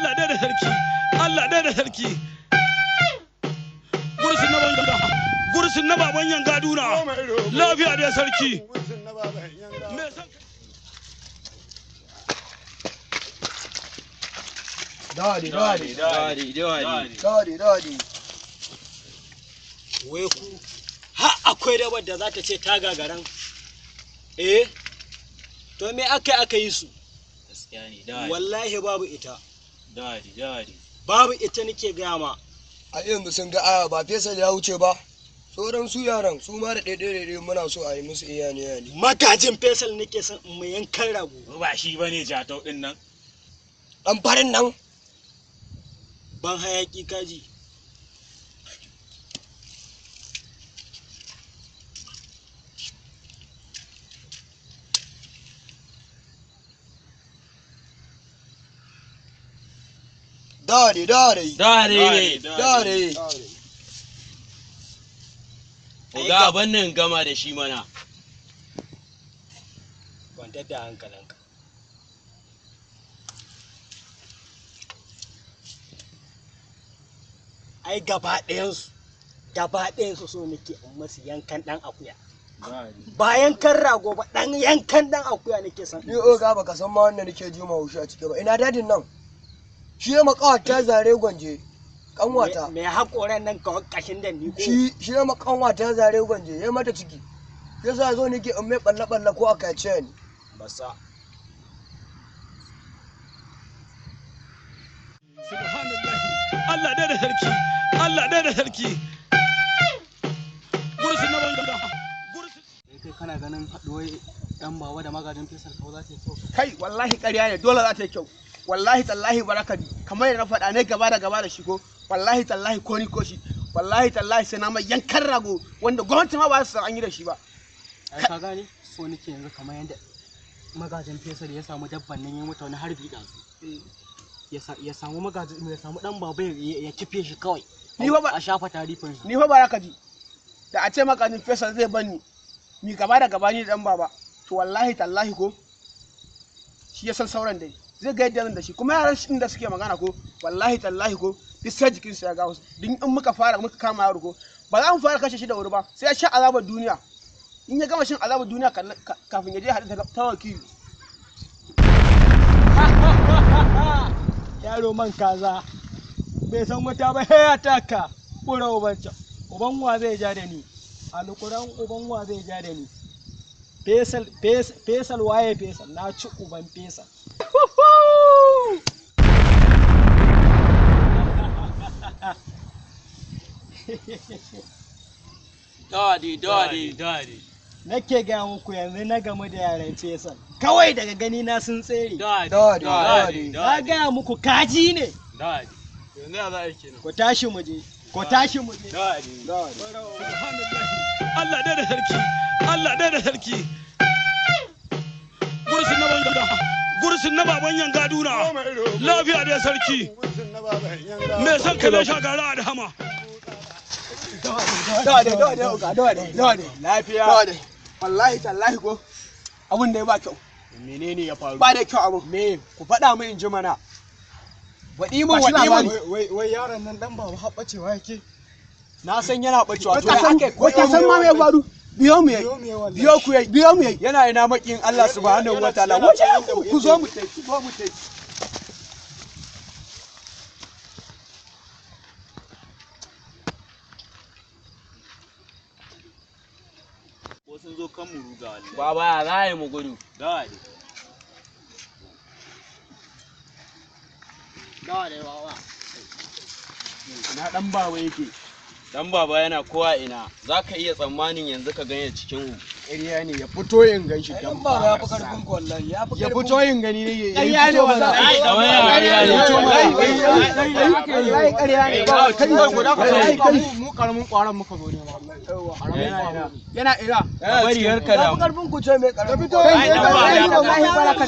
Allah ɗaya da sarki, Allah ɗaya da sarki. Gursun na baban gursun na baban yanga duna. Lafiya da sarki. Dadi, dadi, Dadi, dadi. dadi, dadi. Wai ku har akwai dabar da za ta ce ta gagaran? Eh, to me aka yi su? Gaskiya ne, dadi. Wallahi babu ita. Dadi, dadi. Babu ita nake gaya ma. A yanzu sun ga aya ba Faisal ya wuce ba. Sauran su yaran su ma da ɗaiɗai muna so a yi musu iya ne ne. Magajin Faisal nake son in mai yankan rago. Ba shi bane jatau din nan. Ɗan farin nan. Ban hayaki kaji. Dadi, dadi. Dadi ne. Dadi. Oga abin nan gama da shi mana. Kwantar da hankalinka. Ai gaba ɗayansu so nake in masu yankan ɗan akuya. Ba yankan rago ba, ɗan yankan ɗan akuya nake son. Ni oga baka san ma wanda nake ji ma haushi a ciki ba. Ina dadin nan. Shi ya makawata zare gwanje. Kanwata. Mai haƙoran nan kawai ƙashin da ni ko. Shi ya makanwata zare gwanje ya mata ciki. Yasa zo nake in mai balle balle ko a kaciya ni. Basa. Subhanallahi. Allah ɗaya da sarki, Allah ɗaya da sarki. Gursun na baban gursun. Kai kana ganin haɗuwar ɗan bawa da magajin Faisal kawai za ta yi kyau. Kai wallahi ƙarya ne, dole za ta yi kyau. Wallahi tallahi baraka bi kamar yadda na faɗa ne gaba da gaba da shi ko wallahi tallahi ko ni ko shi wallahi tallahi sai na mai yankan rago wanda gwamnati ma ba su san an yi da shi ba. Ai ka gane so nake yanzu kamar yadda magajin Faisal ya samu dabban nan ya mata wani harbi ɗazu. Ya samu magajin ya samu ɗan baba ya kife shi kawai. Ni fa ba- A shafa tarifin shi. Ni fa baraka ji da a ce magajin Faisal zai banni mi gaba da gaba ni da dan baba to wallahi tallahi ko shi ya san sauran dai zai ga yadda zan da shi kuma yaran shi da suke magana ko wallahi tallahi ko duk sai jikinsu ya gawo duk in muka fara muka kama yaro ko ba za mu fara kashe shi da wuri ba sai ya sha azabar duniya in ya gama shan azabar duniya kafin ya je haɗu ta wakili. Yaro man kaza bai san wata ba ya taka kura ubanca. Uban wa zai ja da ni? Alƙuran uban wa zai ja da ni? Faisal, Faisal waye Faisal? Na ci uban Faisal. Dadi, dadi, dadi. Nake gaya muku yanzu na gamu da yaran Faisal. Kawai daga gani na sun tsere. Dadi, Dadi, dadi. Na gaya muku kaji ne. Dadi, Yanzu ya za a yi kenan. Ku tashi mu je. Ku tashi mu je. dadi. Subhanallahi. Allah ɗaya da sarki, Allah ɗaya da sarki. Gursun na baban gursun na baban yanga duna. Lafiya da sarki. Me son ka zai shagara da hama. Dade, dade, oga, dade, dade. Lafiya. Dade. Wallahi tallahi ko abun da ya ba kyau. Menene ya faru? Ba da kyau abun. Me ku faɗa min in ji mana. Waɗi min Ba shi waɗi labari. min. Wai yaron nan ɗan baba haɓacewa yake. Na san yana ɓacewa to Wai ya ka san aka wai ka san ma me ya faru? Biyo mu yayi. Biyo ku yayi, biyo mu yayi. Yana ina maƙin Allah subhanahu wa ta'ala. Wace ku zo mu tai, ku zo mu tai. Ko sun zo kan mu ruga wallahi. Baba ya za a yi mu gudu. Dadi. Ina ɗan baba yake. Dan baba yana kowa ina. Za ka iya tsammanin yanzu ka ganye cikin mu. Ƙarya ne ya fito in gan shi Ai dan ɗan baba ya fi karfin ku wallahi. Ya fi Ya karfin fito in gani ne ya Ƙarya ne wallahi. Ai, kamar ya ƙarya ne. Wallahi ƙarya ne. Ba kai wallahi kai. Mu karamin ƙwaron muka zo nema. Yana ira. Bari yarka Ya da fi karfin ku ce mai karfin ku. Kai dan baba ya fi wallahi baraka.